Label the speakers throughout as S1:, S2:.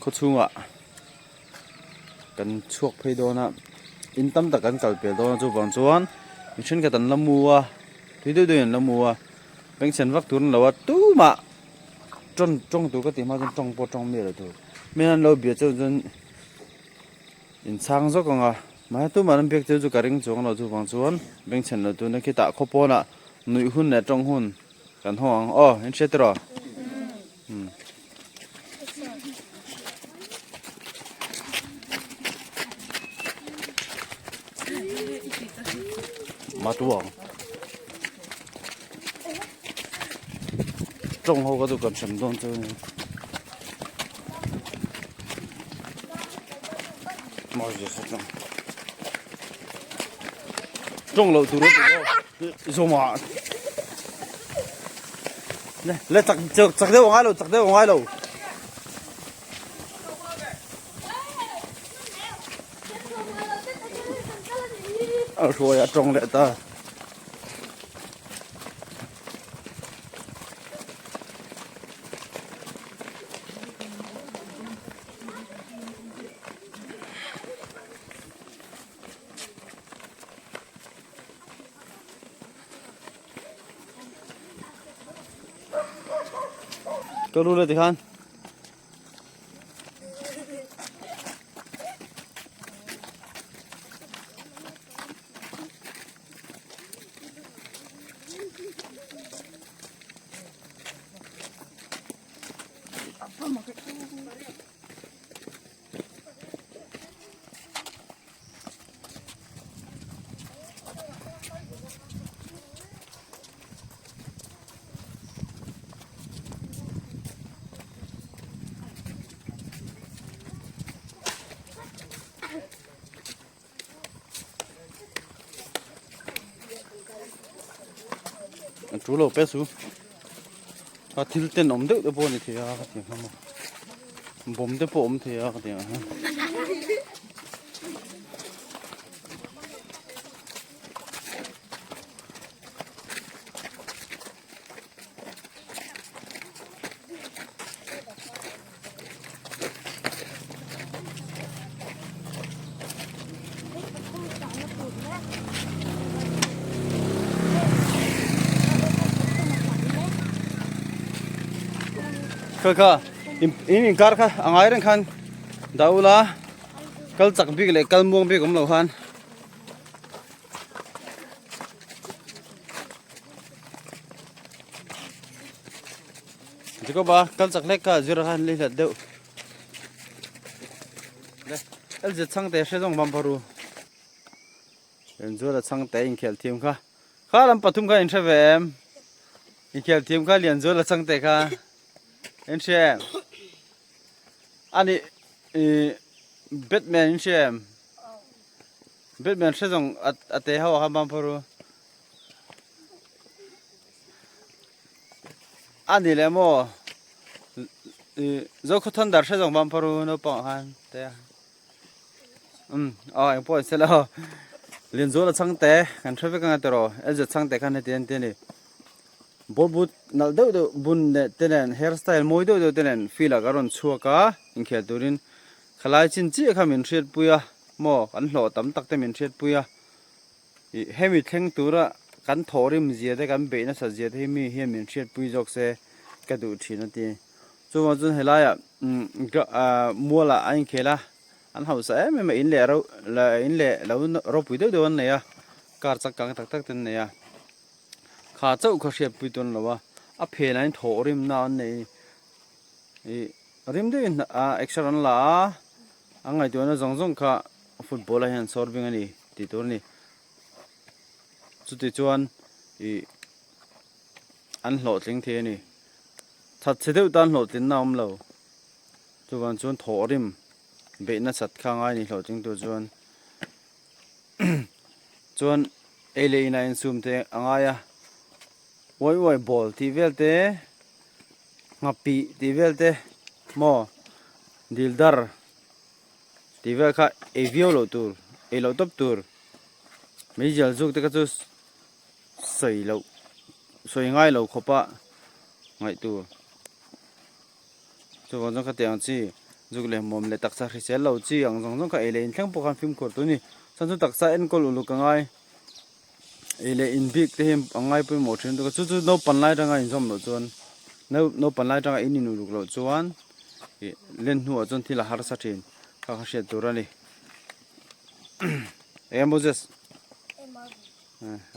S1: Khaw chhungah kan chhuak phei dawn a in tam tak kan kal pel dawn a chuvang chuan mi thenkhat an la mu a tui deuh deuhin an la mu a bengchhen vak tur an lo a tumah tawng tawng tur ka tih hma chuan tawng pawh tawng miah lo tur mi an lo bia chauh chuan in chhang zawk ang a mahse tumah an biak cheu chu ka ring chuang lo chuvang chuan bengchhen lo tur na khitah khaw pawnah nuih hun leh tawng hun kan haw ang aw in hria tiraw. Matuang tawng ho kha chu kan hrem dawn chu ni tawng loh tur a ti zawmah Le le chak chak chak deuh a ngai lo chak deuh a ngai lo. A hruai a tawng leh ta. Ka lu le tikhan. An ṭul lo pe su a thil tenawm deuh te pawh a ni thei a ka ti ang a bawm te pawh a awm thei a ka ti ang a. Kha kha in inkar kha a ngai reng khan dah ula kal chak bik leh kal muang bik awm lo khan. Jacob a kal chak hlek kha zir khan lei hlat deuh le LZ chhang te hre zawng bam pharu Lianzuala chhang te inkhel thiam kha kha lam pathum kha in hre ve em inkhel thiam kha Lianzuala chhang te kha in hre em ani i Batman in hre em Batman hre zawng a te ho kha bam pharu A ni leh maw ih Zokhawthawn dar hre zawng bam pharu naupang ah khan te a umm aw eng pawh an sel a Lianzuala chhangte kan hre vek anga tiraw Elzet chhangte khan heti an ti a ni ball boot nalh deuh deuh bun leh te nen hair style mawi deuh deuh te nen field ah ka rawn chhuak a inkhel turin khalai chin chiah kha min hriatpui a maw kan hlawh tam tak te min hriatpui a. Ih hemi thleng tura kan thawhrim zia te kan beih nasa zia te hi mi hian min hriatpui zawk se ka duh thin a ti. Chuvang chuan helaiah umm mualah a inkhel a, an hausa em em a in leh ro in leh lo ropui deuh deuh an nei a, car changkang tak tak te an nei a, kha chauh kha hriatpui tur an lo a, a phenah hian thawhrimna an nei ih rim deuhin exer an la a, an ngaihtuahna zawng zawng kha football ah hian an sawr bing a ni. Tih tur a ni. Chuti chuan ih an hlawhtling thei a ni. Thatchhe deuh tan hlawhtlinna a awm lo. Chuvang chuan thawhrim beih nasat kha a ngai a ni hlawhtling tur chuan. Chuan ei leh inah insum te a ngai a. Uai uai bawl tih vel te, nghapih tih vel te maw dildar. Tih vel kha ei viau loh tur, ei loh tawp tur. Meizial zuk te kha chu sawi loh, sawi ngai lo khawpa ngaih tur. Chuvang chuan khatiang chi. Zuk leh hmuam leh taksa hrisel lo chi ang zawng zawng kha ei leh inthleng pawh khan fimkhur tur a ni. Chuan chu taksa enkawl uluk a ngai ei leh in bik te hi a ngai pawimawh thin lutuk a chu chu naupan lai atanga inzawm loh chuan naupan lai atanga in in uluk loh chuan ih len hnuah chuan thil a harsa thin kha kha hriat tur a ni. Eng Moses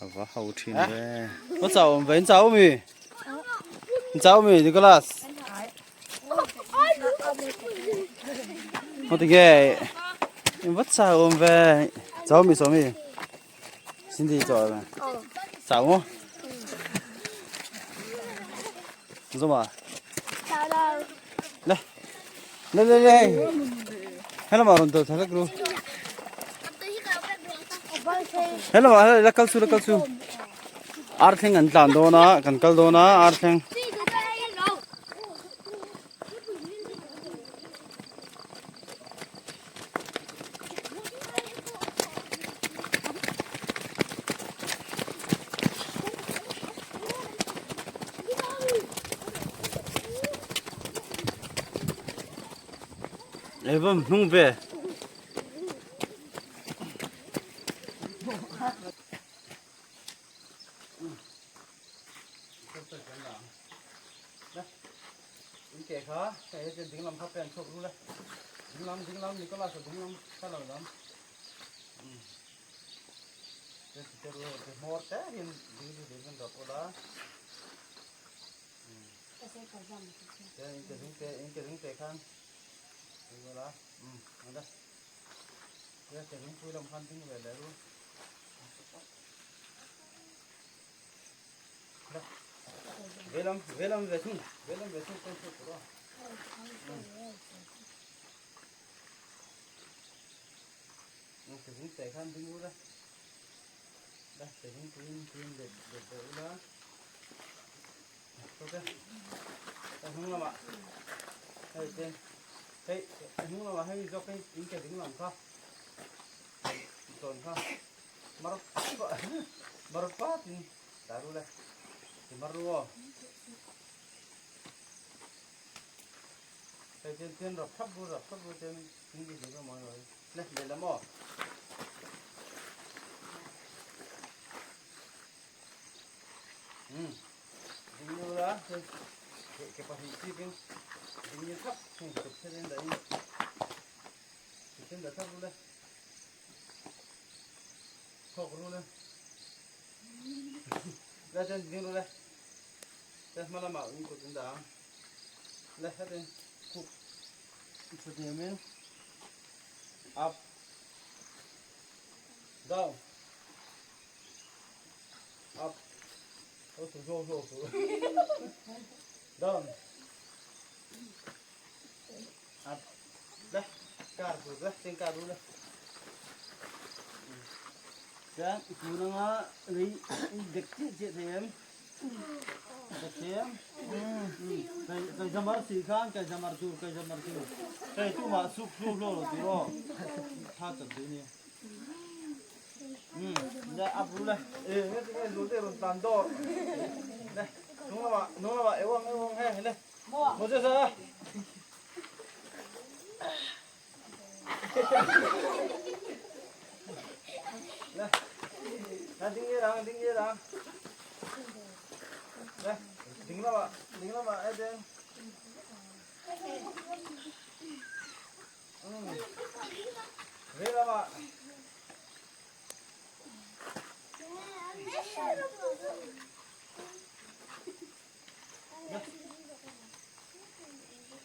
S1: a va ho thin ve. Ka chau awm ve in chau mi in chau mi Nicholas. Có thể ghê em vất sao ôm về cháu mi số mi xin đi cho mà cháu không giống mà đây đây đây đây hello mà rồi tôi thấy cái hello mà la kal su la kal su ar thleng an tlan dawn a kan kal dawn a ar thleng Evam hnung ve. In ke kha hei he ding lam kha pen chhuak ru le ding lam ding lam Nicholas a ding lam kha lo lam te te ru te hmawr te hian ding ding ding kan rawp ula te in ke ding te in ke ding te khan ding ula um anda te ke ding pui lam khan ding ve le ru Velam, velam ve thung, velam ve thung pen chhuak tur a. Ke zung te khan ding ula. Da, ke zung tuin tuin let let deuh ula. Ok. Ta hnung lamah. Hei te. Hei, hnung lamah hei zawk hei in ke ding lam kha. Zawn kha. Mar mar patin dah ru le. Ti mar ru aw. Hei ten ten rap thap ru rap thap ru ten thing bi le mawi mawi. Le le lam aw. Hmm. Ding nu la ke ke pahnih chip in ding ni thap thing kut sen in dah in. Kut sen dah thap ru le. Thawk ru le. Le ten ding ru le. Te hma lamah in kut in dah ang. Le hetin khup thut hniam in up down up ho su zo zo su down up le kar su le sing kar ru le chuan i kun anga lei dek chiah chiah thei em dek thei em kai kai zamar si khan kai zamar tur kai zamar tur hei tumah suk hlu hlo lo tur aw tha chat duh nia le up ru le e nge tinge zu te rawn tlan dawr le hnung lamah hnung lamah ewang ewang he le Moses a Le le ding nge rang ding nge rang le ding lamah ding lamah e ding Ve lamah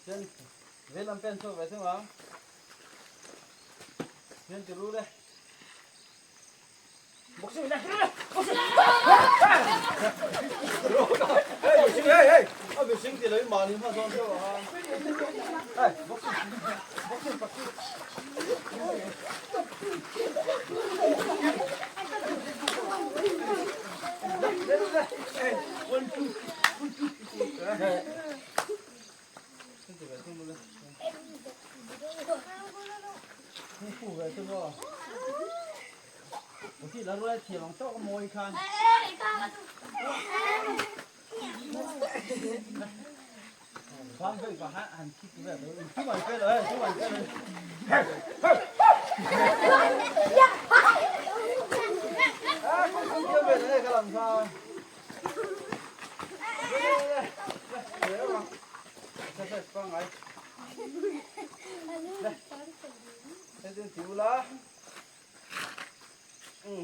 S1: Chen ve lam pen chhuak ve thung ang. Chen ti ru le. Boxing le. Boxing. Hey, boxing hey hey. A boxing ti lei mani ma zawn theuh a. Hey, boxing. Boxing boxing. Le le le. Hey, one two. One two. Hey.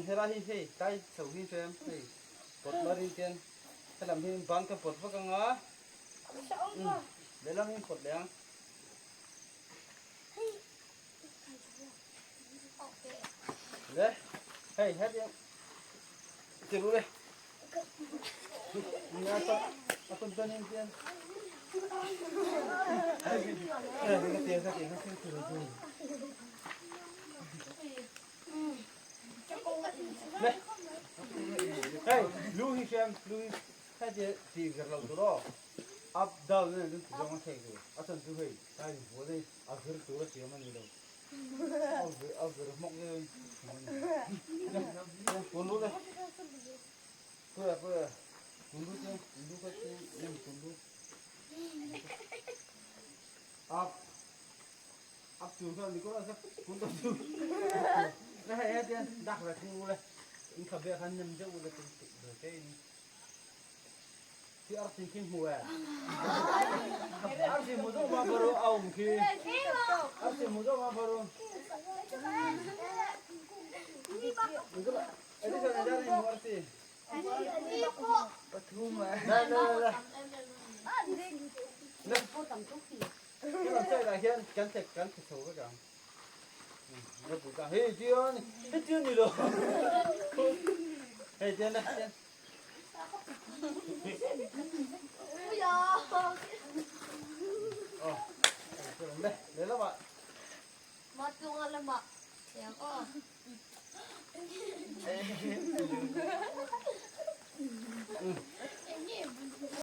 S1: Helai hi hei tlai chho hi chuan hei pawt marin ten helam hi bang ka pawt vak anga lehlam hi pawt leh ang. Le hei hetiang tiru le a tawn tawn in tian hei ka tiang ka tiang ka tiang Le hei lu hi hriam lu hi heti ti zer lo tur aw up down nen chu ti zawng a thlek tur a chan chu hei tlai vuah hi a vir tur a siam a ni lo a vir a vir hmawk deuh in kun lut e puia puia kun lut e lu kha chu nem kun lut up up tur kha ni kawr a kun ta chu le hei hei tian dak ve thung ule in kha be khan nem deuh ule tin ti te in Khi arsi khi hmu e. Arsi hmu zawk ma baru a awm khi. Arsi hmu zawk ma baru. Edison ajar ni hmu arsi. Pathum e. La la la. La. Khi lam side ah hian kan thek kan thek chho vek ang. La bu ta. Hei tian hei tian ni lo. Hei tian la tian.